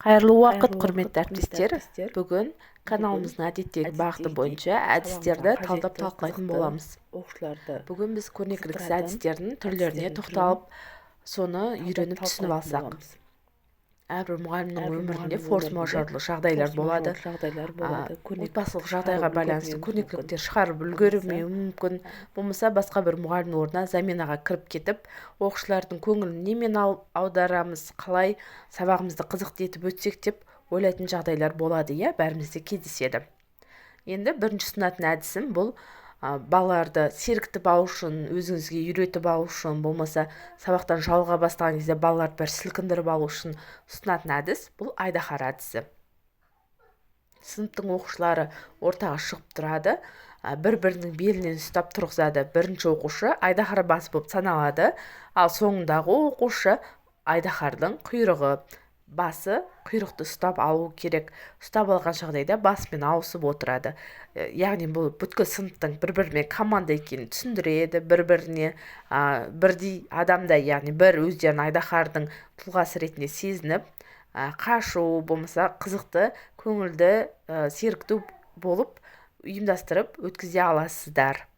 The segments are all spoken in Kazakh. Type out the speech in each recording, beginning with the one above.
Қайырлы уақыт, құрметті әріптестер! Бүгін каналымыздың әдеттегі бағыты бойынша әдістерді талдап, талқылайтын боламыз. Бүгін біз көрнекіліксіз әдістердің түрлеріне тоқталып, соны үйреніп, түсініп алсақ. Әрбір мұғалімнің өмірінде форс-мажорлы жағдайлар болады. Отбасылық жағдайға байланысты көрнекіліктер шығарып үлгермеуі мүмкін, болмаса басқа бір мұғалімнің орнына заменаға кіріп кетіп, оқушылардың көңілін немен аударамыз, қалай сабағымызды қызықты етіп өтсек деп ойлайтын жағдайлар болады, иә, бәрімізде кездеседі. Енді бірінші ұсынатын әдісім бұл балаларды сергітіп алу үшін, өзіңізге үйретіп алу үшін, болмаса сабақтан жалыға бастаған кезде балаларды бір сілкіндіріп алу үшін ұсынатын әдіс бұл айдаһар әдісі. Сыныптың оқушылары ортаға шығып тұрады, бір бірінің белінен ұстап тұрғызады. Бірінші оқушы айдаһар басы болып саналады, ал соңындағы оқушы айдаһардың құйрығы. Басы құйрықты ұстап алу керек. Ұстап алған жағдайда басымен ауысып отырады. Яғни бұл бүткіл сыныптың бір бірімен команда екенін түсіндіреді, бір біріне бірдей адамдай, яғни бір өздерін айдаһардың тұлғасы ретінде сезініп, қашу болмаса қызықты, көңілді, серікті болып ұйымдастырып өткізе аласыздар.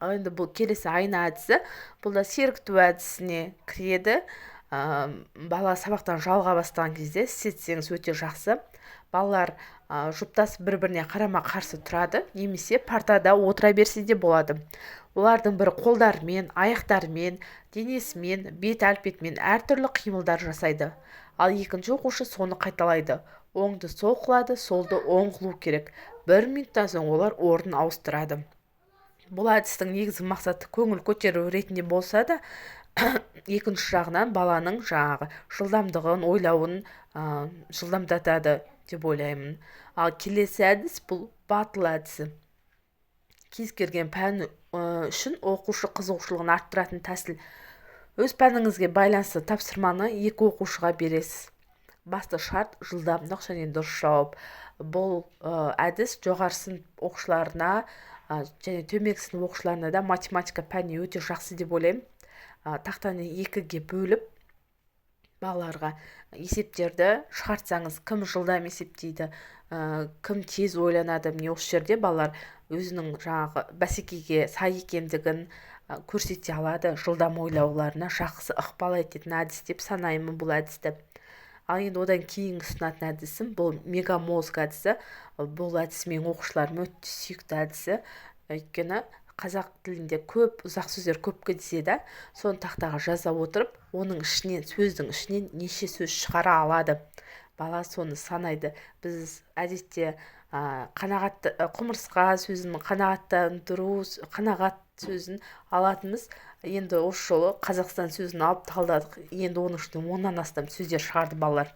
Ал енді бұл келесі айна әдісі, бұл да серікту әдісіне кіреді. Бала сабақтан жалыға бастаған кезде істетсеңіз, өте жақсы. Балалар жұптасып, бір біріне қарама қарсы тұрады немесе партада отыра берсе де болады. Олардың бірі қолдарымен, аяқтарымен, денесімен, бет әлпетімен әртүрлі қимылдар жасайды, ал екінші оқушы соны қайталайды. Оңды сол қылады, солды оң қылу керек. Бір минуттан соң олар орнын ауыстырады. Бұл әдістің негізгі мақсаты көңіл көтеру ретінде болса да, екінші жағынан баланың жаңағы жылдамдығын, ойлауын жылдамдатады деп ойлаймын. Ал келесі әдіс бұл батыл әдісі. Кез келген пән үшін оқушы қызығушылығын арттыратын тәсіл. Өз пәніңізге байланысты тапсырманы екі оқушыға бересіз. Басты шарт – жылдамдық және дұрыс жауап. Бұл әдіс жоғары сынып оқушыларына және төменгі сынып оқушыларына да, математика пәніне өте жақсы деп ойлаймын. Тақтаны екіге бөліп, балаларға есептерді шығартсаңыз, кім жылдам есептейді, кім тез ойланады, міне, осы жерде балалар өзінің жаңағы бәсекеге сай екендігін көрсете алады. Жылдам ойлауларына жақсы ықпал ететін әдіс деп санаймын бұл әдісті. Ал енді одан кейінгі ұсынатын әдісім бұл мегамозг әдісі. Бұл әдіс менің оқушыларым өте сүйікті әдісі, өйткені қазақ тілінде көп ұзақ сөздер көп кездеседі. Соны тақтаға жаза отырып, оның ішінен, сөздің ішінен неше сөз шығара алады бала, соны санайды. Біз әдетте қанағат, құмырсқа сөзін, қанағаттандыру, қанағат сөзін алатынбыз. Енді осы жолы Қазақстан сөзін алып талдадық. Енді оның ішінен 10-нан астам сөздер шығарды балалар.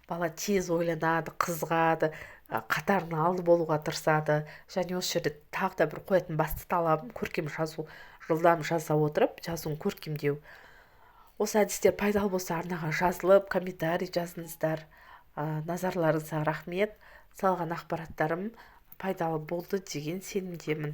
Бала тез ойланады, қызығады, қатарына алды болуға тырысады. Және осы жерде тағы да бір қоятын басты талабым – көркем жазу. Жылдам жаза отырып, жазуын көркемдеу. Осы әдістер пайдалы болса, арнаға жазылып, комментарий жазыңыздар. Назарларыңызға рахмет. Салған ақпараттарым пайдалы болды деген сенімдемін.